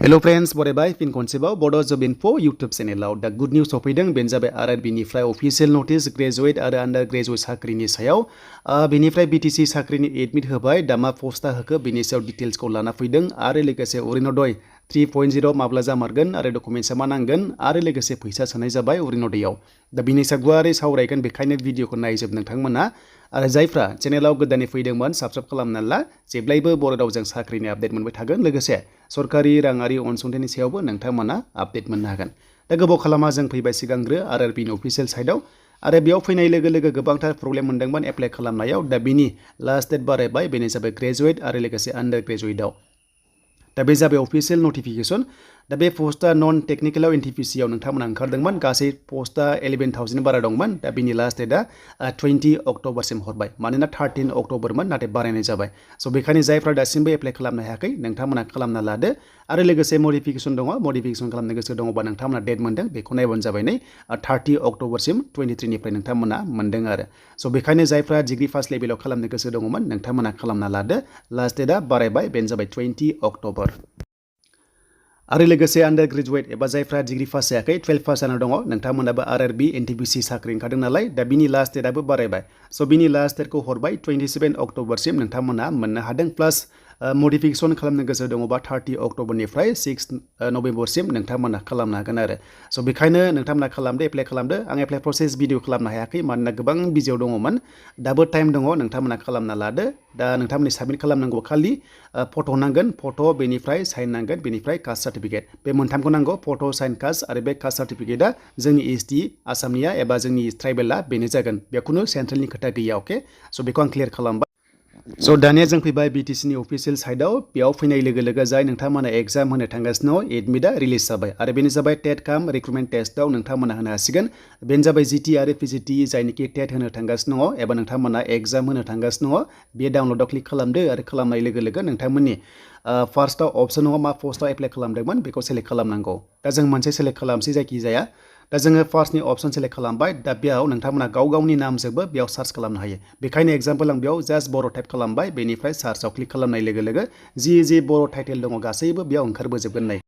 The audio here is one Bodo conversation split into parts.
हेलो फ्रेंड्स बरायबाय फिन खनसेबाव बड' जब इनफो यूट्यूब चेनेलाव दा गुड निउस सफैदों बेनो जाबाय आरआरबी निफ्राय अफिशियल नटिस ग्रेजुवेट आरो आन्डार ग्रेजुवेट साख्रिनि सायाव बेनिफ्राय बीटीसी साख्रिनि एडमिट होबाय दा मा पस्टआ होखो बेनि सायाव डिटेल्सखौ लाना फैदों आरो लोगोसे अरुणोदय 3.0 माब्ला जामारगोन आरो डकुमेन्टसा मा नांगोन आरो लोगोसे फैसा सोनाय जाबाय अरुणोदयआव दा बिनि सायाव गुवारै सावरायगोन बेखायनो भिडिअखौ नायजोब नोंथांमोना आरो जायफ्रा चेनेलाव गोदानै फैदोंमोन साबस्क्राइब खालामना ला जेब्लायबो बर' रावजों साख्रिनि आपडेट मोनबाय थागोन लोगोसे सरकारि राङारि अनसुंथाइनि सायावबो नोंथांमोना आपडेट मोननो हागोन दा गोबाव खालामा जों फैबाय सिगांग्रो आरआरबीनि अफिशियेल साइटआव आरो बेयाव फैनाय लोगो लोगो गोबांथार प्रब्लेम मोनदोंमोन एप्लाइ खालामनायाव दा बिनि लास्ट डेट बारायबाय बेनो जाबाय ग्रेजुवेट आरो लोगोसे आन्डार ग्रेजुवेटआव दा बे जाबाय अफिशियेल नटिफिकेशन दा बे पस्टआ नन टेक्निकेलाव एनटिपिसि आव नोंथांमोना ओंखारदोंमोन गासै पस्टआ 11,000 बारा दंमोन दा बिनि लास्ट डेटआ 20 अक्ट'बरसिम हरबाय मानोना 13 अक्ट'बरमोन नाथाय बारायनाय जाबाय स' बेखायनो जायफ्रा दासिमबो एप्लाइ खालामनो हायाखै नोंथांमोना खालामना लादो आरो लोगोसे मडिफिकेशन दङ मडिफिकेशन खालामनो गोसो दङबा नोंथांमोना डेट मोनदों बेखौ नायबानो जाबाय नै 30 अक्ट'बरसिम 23 निफ्राय नोंथांमोना मोनदों आरो स' बेखायनो जायफ्रा डिग्री फार्स्ट लेभेलाव खालामनो गोसो दङमोन नोंथांमोना खालामना लादो लास्ट डेटआ बारायबाय बेनो जाबाय 20 अक्ट'बर आरो लोगोसे आन्डार ग्रेजुवेट एबा जायफ्रा डिग्री पास जायाखै 12 पास जाना दङ नोंथांमोनाबो आरआरबी एनटीपीसी साख्रि ओंखारदों नालाय दा बिनि लास्ट डेटआबो बारायबाय स' बिनि लास्ट डेटखौ हरबाय 27 अक्ट'बरसिम नोंथांमोना मोननो हादों प्लास मडिफिकेशन खालामनो गोसो दङबा 30 अक्ट'बरनिफ्राय 6 नभेम्बरसिम नोंथांमोना खालामनो हागोन आरो स' बेखायनो नोंथांमोना खालामदो एप्लाइ खालामदो आं एप्लाइ प्रसेस भिडिअ खालामनो हायाखै मानोना गोबां बिजियाव दङमोन दाबो टाइम दङ नोंथांमोना खालामना लादो दा नोंथांमोननि साबमिट खालामनांगौ खालि फट' नांगोन फट' बेनिफ्राय साइन नांगोन बेनिफ्राय कास्ट सार्टिफिकेट बे मोनथामखौ नांगौ फट' साइन कास्ट आरो बे कास्ट सार्टिफिकेटआ जोंनि एसटि आसामनिया एबा जोंनि ट्राइबेला बेनो जागोन बेखुनु सेन्ट्रेलनि खोथा गैया अके स' बेखौ आं क्लियार खालामबाय स' दानिया जों फैबाय बीटीसीनि अफिशियेल साइटआव बेयाव फैनाय लोगो लोगो जाय नोंथांमोना एग्जाम होनो थांगासिनो एडमिटआ रिलिज जाबाय आरो बेनो जाबाय टेट काम रिक्रुटमेन्ट टेस्टआव नोंथांमोना होनो हासिगोन बेनो जाबाय जीटी आरो पीजीटी जायनिखि टेट होनो थांगासिनो एबा नोंथांमोना एग्जाम होनो थांगासिनो बे डाउनलडआव क्लिक खालामदो आरो खालामनाय लोगो लोगो नोंथांमोननि फार्स्टआव अप्शन दङ मा पस्टआव एप्लाइ खालामदोंमोन बेखौ सेलेक्ट खालामनांगौ दा जों मोनसे सेलेक्ट खालामसै जायखिजाया दा जोङो फार्स्टनि अप्शन सेलेक्ट खालामबाय दा बेयाव नोंथांमोना गाव गावनि नामजोंबो बेयाव सार्च खालामनो हायो बेखायनो एग्जाम्पल आं बेयाव जास्ट बर' टाइप खालामबाय बेनिफ्राय सार्चआव क्लिक खालामनाय लोगो लोगो जि बर' टाइटेल दङ गासैबो बेयाव ओंखारबोजोबगोन नै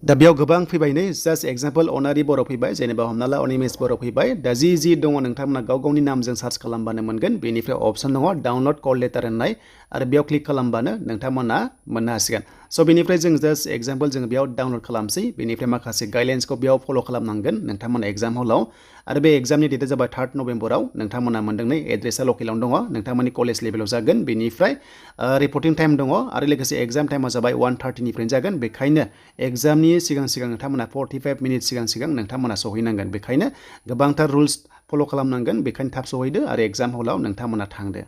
दा बेयाव गोबां फैबाय नै जास्ट एग्जाम्पल अनारि बर' फैबाय जेनेबा हमना ला अनिमेश बर' फैबाय दा जि दङ नोंथांमोना गाव गावनि नामजों सार्च खालामबानो मोनगोन बेनिफ्राय अप्शन दङ डाउनलड कल लेटार होननाय आरो बेयाव क्लिक खालामबानो नोंथांमोना मोननो हासिगोन स' बेनिफ्राय जों जास्ट एग्जाम्पल जों बेयाव डाउनलड खालामसै बेनिफ्राय माखासे गाइडलाइन्सखौ बेयाव फल' खालामनांगोन नोंथांमोना एग्जाम हलाव आरो बे एग्जामनि डेटआ जाबाय 3 नभेम्बराव नोंथांमोना मोनदों नै एड्रेसा लकेलावनो दङ नोंथांमोननि कलेज लेभेलाव जागोन बेनिफ्राय रिपर्टिं टाइम दङ आरो लोगोसे एग्जाम टाइमा जाबाय 1:30 निफ्रायनो जागोन बेखायनो एग्जामनि सिगां नोंथांमोना 45 मिनिट सिगां नोंथांमोना सहैनांगोन बेखायनो गोबांथार रुल्स फल' खालामनांगोन बेखायनो थाब सहैदो आरो एग्जाम हलाव नोंथांमोना थांदो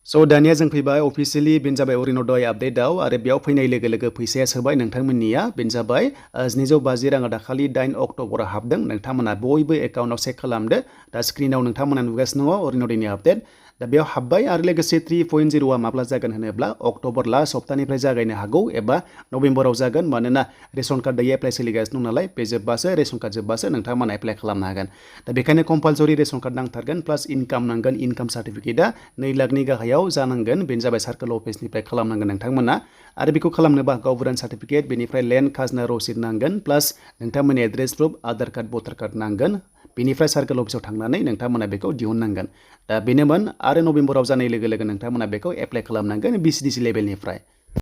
स' दानिया जों फैबाय अफिसियेलि बेनो जाबाय अरुणोदय आपडेटआव आरो बेयाव फैनाय लोगो लोगो फैसाया सोबाय नोंथांमोननिया बेनो जाबाय 250 राङा दाखालि 8 अक्ट'बराव हाबदों नोंथांमोना बयबो एकाउन्टआव चेक खालामदो दा स्क्रिनाव नोंथांमोना नुगासिनो दङ अरुणोदयनि आपडेट दा बेयाव हाबबाय आरो लोगोसे 3.0आ माब्ला जागोन होनोब्ला अक्ट'बर लास्ट सप्तानिफ्राय जागायनो हागौ एबा नभेम्बराव जागोन मानोना रेशन कार्ड दायो एप्लाइ सोलिगासिनो दं नालाय बे जोब्बासो रेशन कार्ड जोब्बासो नोंथांमोना एप्लाइ खालामनो हागोन दा बेखायनो कम्पालसरि रेशन कार्ड नांथारगोन प्लास इनकाम नांगोन इनकाम सार्टिफिकेटआ 2 लाखनि गाहायाव जानांगोन बेनो जाबाय सार्कोल अफिसनिफ्राय खालामनांगोन नोंथांमोना आरो बेखौ खालामनोबा गभर्नमेन्ट सार्टिफिकेट बेनिफ्राय लेन्ड खाजोना रसिद नांगोन प्लास नोंथांमोननि एड्रेस प्रुफ आधार कार्ड भटार कार्ड नांगोन बेनिफ्राय सार्कोल अफिसाव थांनानै नोंथांमोना बेखौ दिहुननांगोन दा बेनोमोन आरो नभेम्बराव जानाय लोगो लोगो नोंथांमोना बेखौ एप्लाइ खालामनांगोन BCDC लेभेलनिफ्राय